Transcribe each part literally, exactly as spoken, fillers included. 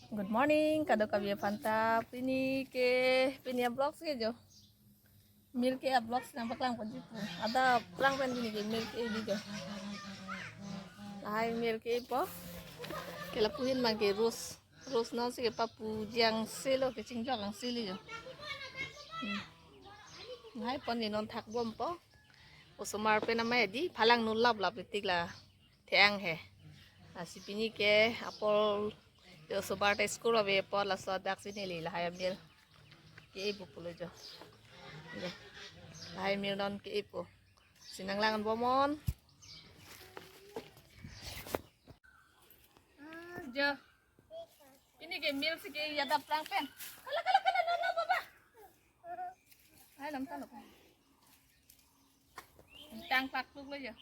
Good morning, kadokave aphanta. Pini ke, pini a-vlogs ke jo. Mir ke-e a-vlogs nangpaklang ponji pu. Adap lang pen pini ke mir ke-e di jo. Lahai mir ke-e po. Ke lapu ahin abang ke rose. Rose nonsi kepapuji angse lo, kechingjok angse lo jo. Hmm. Lahai pon ni non thakbompo. Osomar pen amei di, phalang nu laplap itik la the-ang he. Lasi pini ke apor osomar ta school ave apot laso adak si neli lahai amir ke-e pu pulo jo. Jo. Lahai mir non ke-e pu. Si nanglang bomnon. Ah, jo. Pini ke mir si ke-e adap lang pen. Kala, kala, kala, no, no, baba. Ai, lam ta lo. Tang klak kluk lo jo.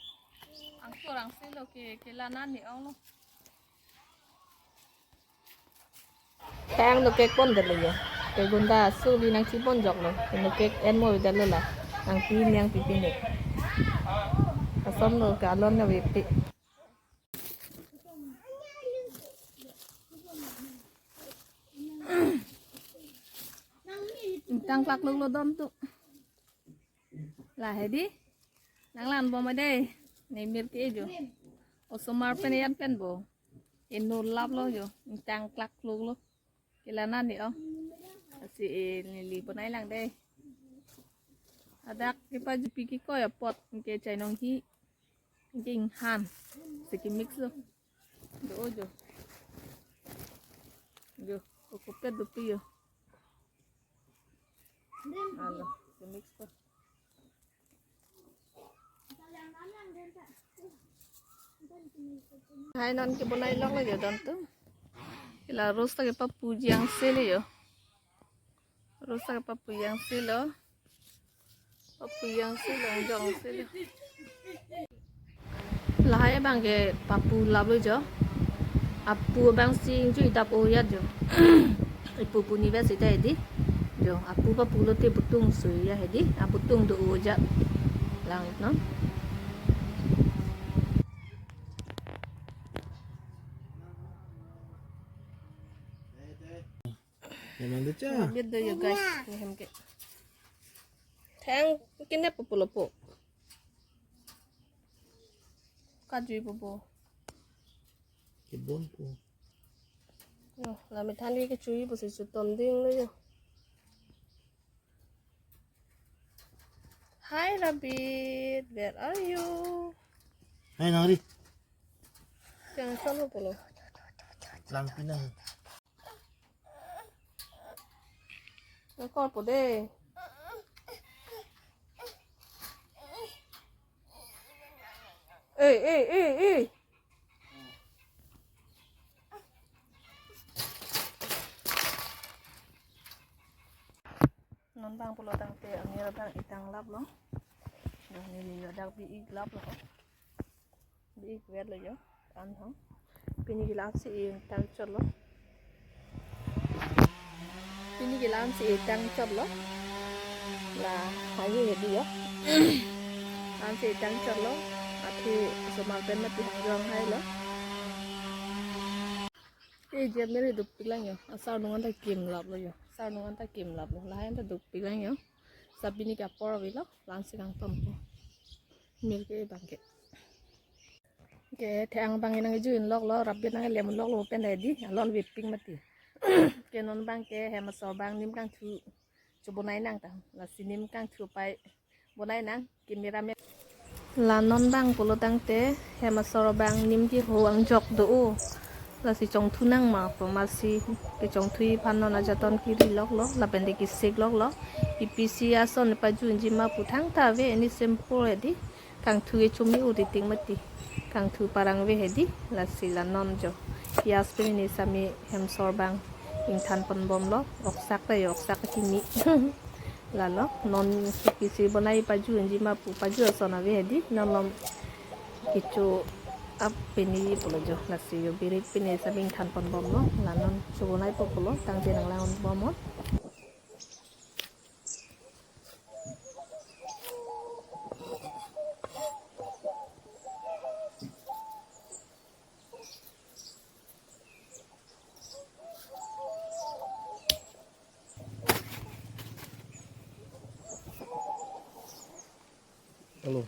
Angkur angse lo ke, ke la nani ong lo. Tang lo kek pon det lo jo. Ke gunda su li nangchipon jok lo. Ke lo kek en mo det lo la. Nangpi niang pipi ne. Kasom lo ke alon na vepi. Tang klak kluk lo don tu. Lahai di. Nanglang bom dei. Ne mir ke-e jo. Osomar pen yan pen bo. Inur lap lo jo. Tang klak kluk lo. Ke la nani ong. Lasi, eh, neli bonai lang dei. Adak kepaju pi kikoi apot ke chainong hi. Ke inghan. Si ke-mix lo. Do jo. Jo, kokopet dopi jo. Alo, ke-mix ko. Lahai non kebonai lok lo jo don tu. Ke la rose ta kepapuji angse lo jo. Rose ta kepapuji angse lo. Papuji angse lo, jong se lo. Lahai abang ke papu lap lo jo. Apu abang si ingjui dap o ya jo. Ipu pu ni besi ta di. Jo, apu papu lote putung sui ya he di. Aputung do o ja. Lang no. Memang dia cah. Bit do yo guys, ni hem ke. Thang kine pu pulo pu. Kajui pu pu. Kebon pu. Yo, la methan ke chui pu si chutom ding lo yo. Hi Rabbit, where are you? Hai Nari. Yang solo pulo. Lang pinang. Ekor po de. Eh, eh, eh, eh. Non bang pulo tangte amir bang itang lap lo. Nah, neli yo dak bi-ik lap lo. Bi-ik vet lo yo. An hong. Pini ke la-an si itang chot lo. Pini ke la-an si itang chot lo. La hayu he di yo. La-an si itang chot lo. Athe osomar pen mati hang jong hai lo. Eh, jam mere duk pilang yo. Asar nungan ta kim lap lo yo. Asar nungan ta kim lap lo. Lahai ta duk pilang yo. Sabi ni ke apor ave lo. La-an si kangtom po. Mir ke bang ke. Ke thang bang nangjuin lok lo, Rabbit nanglem lok lo pen di. Alon veping mati. Ke non bang ke hem asor bang nim kangthu chobonai nang ta. Lasi nim kangthu pai bonai nang, camera me. La non bang pulo tangte, hem asor bang nim keho angjok do o. Lasi chongthu nang ma pu amatsi kechongthu aphan non ajaton kiri lok lo, lapen de kesik lok lo. Ipisi ason pajunji ma pu thangta ave, ini simple he di. Kangthu ke chumi uri ting mati. Kangthu parang ave he di, lasi la non jo. Pias pen ini sami hem asor bang ingthan pon bom lo, oksak ta yo, oksak kimi. Lalo, non ipisi bonai pajunji ma pu paju ason ave he di, non lom kecho ap pini pulo jo, lasi yo birik pini sami ingthan pon bom lo, la non chobonai po pulo, tangte nanglang bom lo. Hello.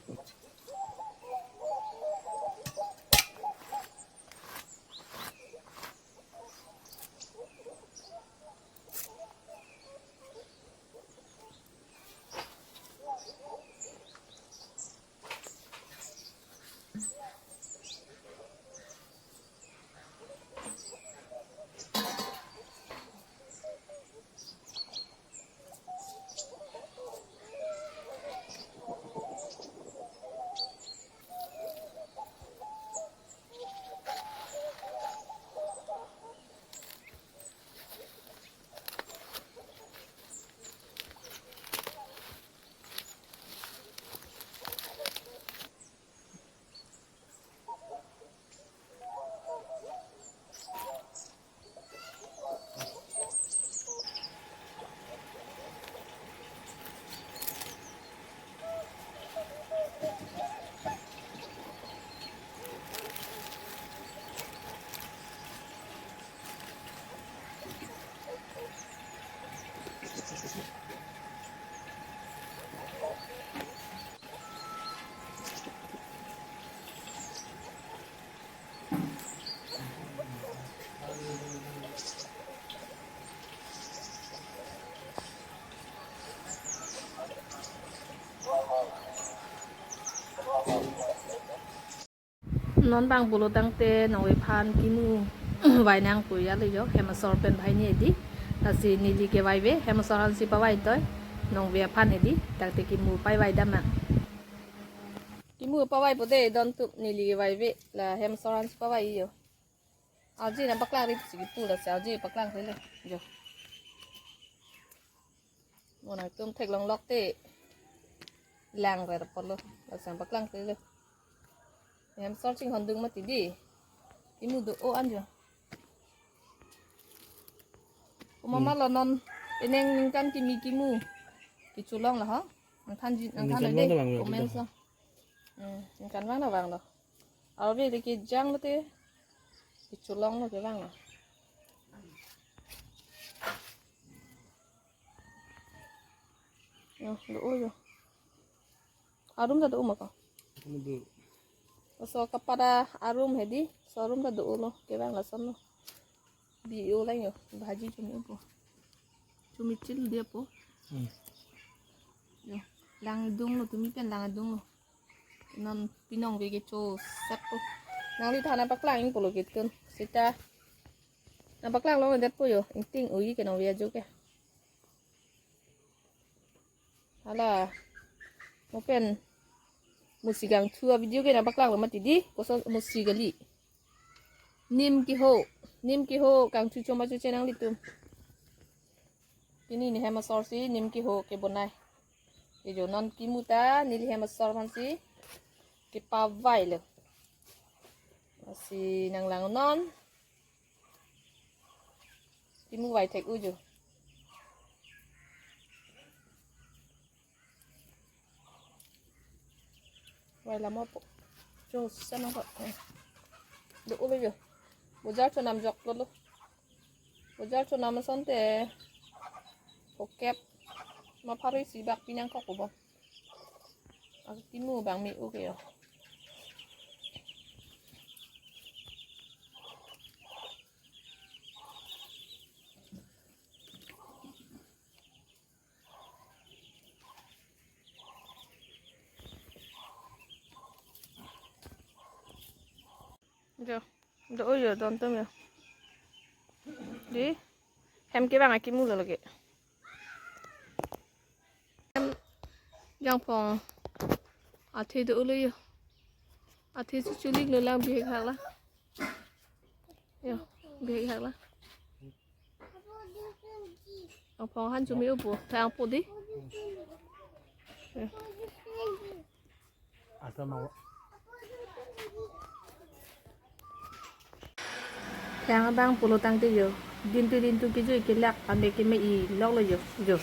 Non bang pulo tangte nonve aphan kimu vai nangpo ya le jo, hem asor pen banghini hedi. Lasi neli kevai ave, hem asor aphansi pavai toi, nonve aphan hedi, tangte kimu pai vai dam nang. Kimu pavaipo de, don tup neli kevai ave, la hem asor aphansi pavai jo. Arje nangpaklang ri pusi kipu, lasi arje paklang ri le jo. Mo nangtum theklong lok te lang rer apotlo, lasi nangpaklang ri le. Hem asor chinghon dung mati di. Kimu do-o an jo. Komat ma lo non penang ningkan kimi kimu kecholong lo ho. Nangthanji, nangthan ningkan oi de. Vang lo, comment lo. Hmm, ningkan vang lo, vang lo. Arve de kejang lo te. Kecholong lo kevang lo. Yo, do-o yo. Arum ta do-o ma ko? Arum do. Laso kapada arum hedi, laso arum ta do-o lo, kevang lason lo. Bi-o lang yo, bhaji chumi-o po. Chumi chil dia po. Hmm. Yo, lang dung lo, tumi pen lang dung lo. Non pinong ve kecho sep po. Nangli than nangpaklang pulo kitken. Sita. Nangpaklang lo det po yo, ingting ui ke nonve ajo ke. Hala. Mo pen musi kangthu a-video ke nangpaklang lo mati di, koson musi kali. Nim keho, nim keho kangthu choma chu chenang litum. Pini ne hem asor si nim keho kebonai. Ke jo non kimu ta neli hem asor aphansi kepavai lo. Lasi nanglang non. Kimu vai thek-o jo. Vai lamo po. Jo, sana po. Eh. Do-o lo jo. Bojar chonam joklo lo. Bojar chonam asonte. Okep. Ma pharo isi bak pinang kok bo. Ako kimu bang me-o ke yo. Jo, do-o yo, don tum yo. Di, hem kevang akimu lo lagi. Hem jangphong athe do-o lo yo. Athe chuchulik lo lang bihek hak la. Yo, bihek hak la. Jangphong han chumi-o po, thang po di. Yo. Asa mau. Thang abang pulo tangte yo. Dintu dintu kejui kelak ame keme-i lok lo yo. Jo.